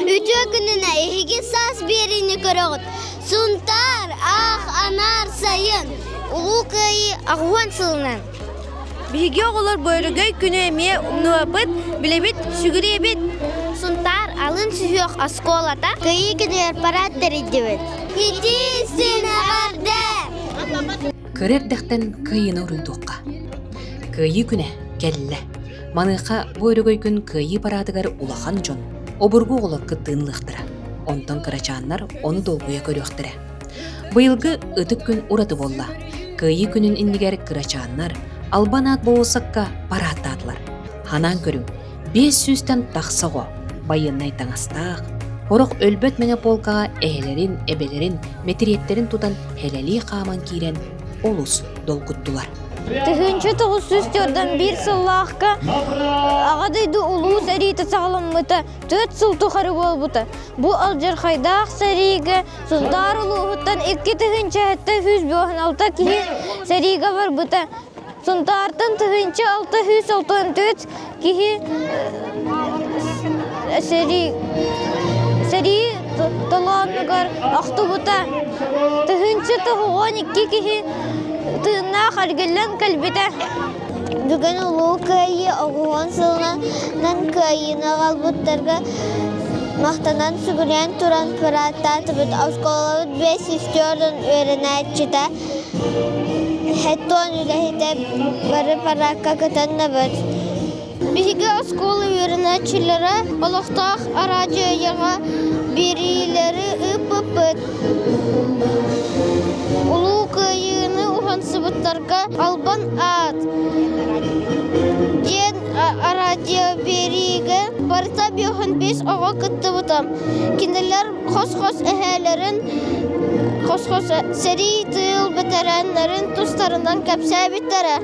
Үтүө күнүнэ эһиги саас биэриини көрөҕүт. Сунтаар, аах, анаар, сайын. Улуу Кыайыы аҕыһуон сылынан. Биһиги оҕолор бу өрөгөй күнү эмиэ умнубаппыт, билэбит, сүгүрүйэбит. Сунтаар алын сүһүөх оскуолата Кыайыы күнүгэр парад тэрийдибит. Итии эҕэрдэ! Кыра эрдэхтэн кыайыыны уруйдуохха. Кыайыы күнэ кэллэ. Маныаха бу өрөгөй күн Кыайыы параадыгар улахан дьон, обургу оҕолор кыттыыны ылыахтара. Онтон кырачааннар ону долгуйа көрүөхтэрэ. Быйылгы ытык күн ураты буолла. Кыайыы күнүн иннигэр кырачааннар Албан аат болуоссакка парааттаатылар. Ханаан көрүҥ, 500-тэн тахса оҕо байыаннай таҥастаах, сорох өлбөт мэҥэ полкаҕа эһэлэрин, эбэлэрин, мэтириэттэрин тутан һэлэлии хааман киирэн олус долгуттулар. 1941 сыллаахха Аҕа дойду Улуу сэриитэ саҕаламмыта 4 сыл тухары буолбута. Бу алдьархайдаах сэриигэ Сунтаар улууһуттан 2756 киһи сэриигэ барбыта. Сунтаартан 1664 киһи сэрии сэрии толоонугар охтубута. 1092 киһи тыыннаах эргиллэн кэлбитэ. Бүгүн Улуу Кыайыы оҕуһун сылынан кыайыыны аҕалбыттарга махтанан сүгүрүйэн туран парааттаатыбыт. Оскуолабыт 504 үөрэнээччитэ Хеттон үлэһитэ бары параакка кытынныбыт. Биһиги оскуола үөрэнээччилэрэ олохтоох араадьыйаҕа биэриилэри ыыппыппыт. Улуу Кыайыыны уһансыбыттарга Албан аат диэн араадьыйабиэриигэ барыта 55 оҕо кыттыбыта. Кинилэр хос-хос эһээлэрин, хос-хос сэрии тыыл бэтэрээннэрин тустарынан кэпсээбиттэрэ.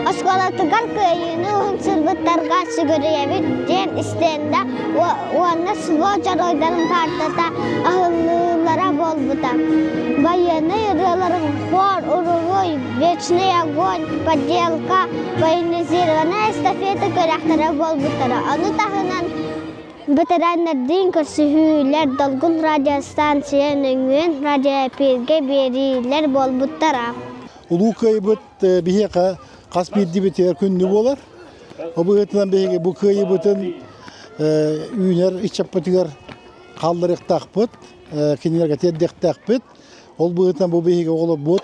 Оскуолатыгар кыайыыны уһансырбыттарга сүгүрүйэбит диэн истиэндэ уонна СВО дьоруойдарын паартата аһыллыылара буолбута. Байыаннай ырыаларын хор, уруһуй, вечный огонь, поделка, военизированная эстафета күрэхтэрэ буолбуттара. Ону таһынан Бэтэрээннэрдиин көрсүһүүлэр, Долгун радиостанция нөҥүө радиоэпииргэ биэриилэр буолбуттара. Улуу Кыайбыт биһиэхэ хас биирдиибитигэр күндү буолар. Ол быһыытынан биһиги бу кыайыыбытын үүнэр ыччаппытыгар хаалларыахтаахпыт, кинилэргэ тиэрдиэхтээхпит. Ол быһыытынан бу биһиги оҕолорбут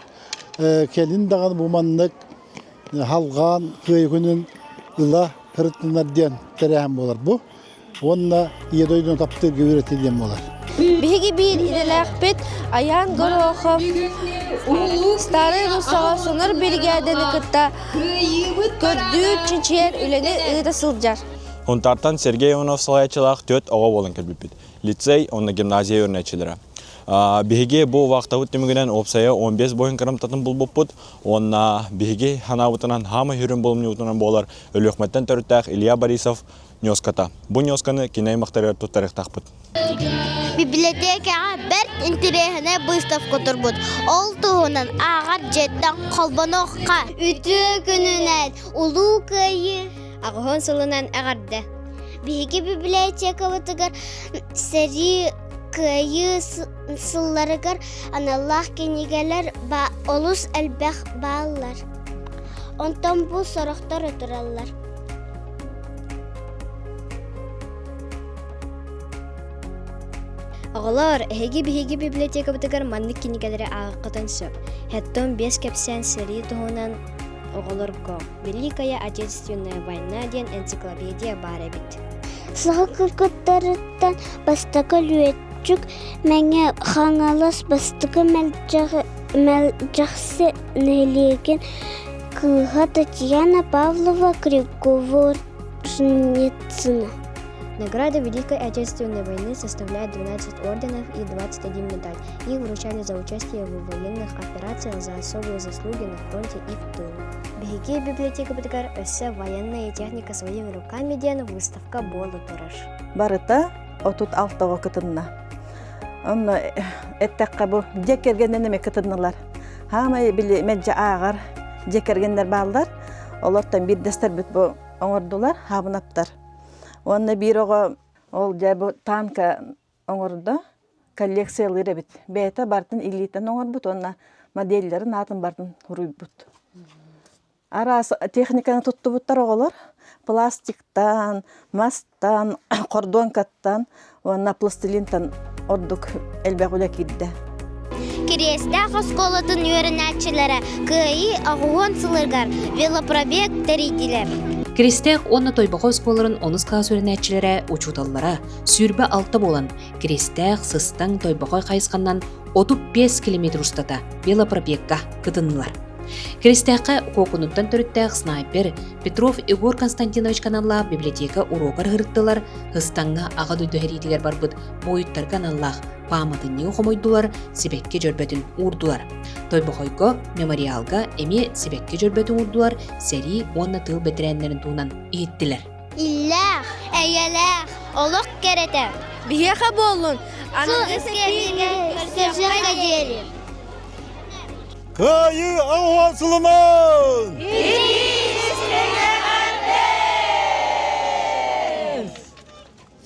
кэлин даҕаны бу маннык халҕаан кыайыы күнүн ыла сырыттыннар диэн тэрээһин буолар бу. Уонна Ийэ дойдуну таптыырга үөрэтии диэн буолар. Биһиги биир идэлээхпит Айаан Горохов Старай Руссаҕа сонор биригээдэни кытта көрдүүр, чинчийэр үлэни ыыта сылдьар. Хунтартан Сергей Иванов салайааччылаах түөрт оҕо буолан кэлбиппит. Лицей уонна гимназия үөрэнээччилэрэ. Биһиги бу вахтабыт түмүгүнэн уопсайа 15 буойун кырамтатын булбуппут уонна биһиги санаабытынан хаамай сүрүн булумньубутунан буолар Өлүөхмэттэн төрүттээх Илья Борисов ньуоската. Бу ньуосканы кини аймахтарыгар туттарыахтаахпыт. Библиотекаҕа бэрт интэриэһинэй быыстапка турбут. Ол туһунан ааҕар дьиэттэн холбонуохха. Үтүө күнүнэн Улуу Кыайыы Аҕыһын сылынан эҕэрдэ! Биһиги библиотекабытыгар сэрии кыайыы сылларыгар аналлаах кинигэлэр олус элбэх бааллар. Онтон бу сорохтор тураллар. Оҕолор, эһиги биһиги библиотекабытыгар маннык кинигэлэри ааҕыаххытын сөп. Хэттон биэс кэпсээн сэрии туһунан оҕолорго Великая Отечественная война диэн энциклопедия баар эбит. Саха кыргыттарыттан бастакы лүөччүк Мэҥэ Хаҥалас бастакы Мэлдьэхси нэһилиэгин кыыһа Татьяна Павлова Криговорницына. Награда Великой Отечественной войны составляет 12 орденов и 21 медаль. Их вручали за участие в военных операциях за особые заслуги на фронте и в тылу. Биһиги библиотекабытыгар өссө военная техника своими руками диэн выставка буола турар. Барыта 36 кытынна. Онно эттэххэ бу дьиэ кэргэннэн эмэ кытыннылар. Хаамай били мэлдьи ааҕар дьиэ кэргэннэр бааллар. Олортон биирдэстэрбит бу оҥордулар, хаабынаптар. Уонна биир оҕо Ол дьэ бу танка оҥордо, коллекциялыыр эбит. Бэйэтэ барытын илиитинэн оҥорбут уонна моделлэрин аатын барытын суруйбут. Араас техниканы туттубуттар оҕолор. Пластиктан, мастан, хордуоҥкаттан уонна пластилинтан ордук элбэх үлэ киирдэ. Кириэстээх оскуолатын үөрэнээччилэрэ Кыайыы 80 сылыгар велопробег тэрийдилэр. Киристээх уонна Тойбохой оскуолаларын онус кылаас үөрэнээччилэрэ, учууталлара 26 буолан Киристээх, Сыстаҥ, Тойбохой хайысханан 35 километр устата велопробегка кытыннылар. Киристээххэ Куокунуттан төрүттээх снайпер Петров Егор Константинович аналлаах библиотека уруогар ыһырыттылар, Ыстаҥҥа Аҕа дойду сэриитигэр барбыт буойуттарга аналлаах пааматынньыгы хомуйдулар, сибэкки дьөрбөтүн уурдулар. Тойбохойго мемориалга эмиэ сибэкки дьөрбөтүн уурдулар, сэрии уонна тыыл бэтэрээннэрин туһунан иһиттилэр. Иллээх, эйэлээх, олох кэрэтэ. Биһиэхэ буоллун, аныгы кэмҥэ көрсүөххэ диэри. Кыайыы аҕыс сылынан!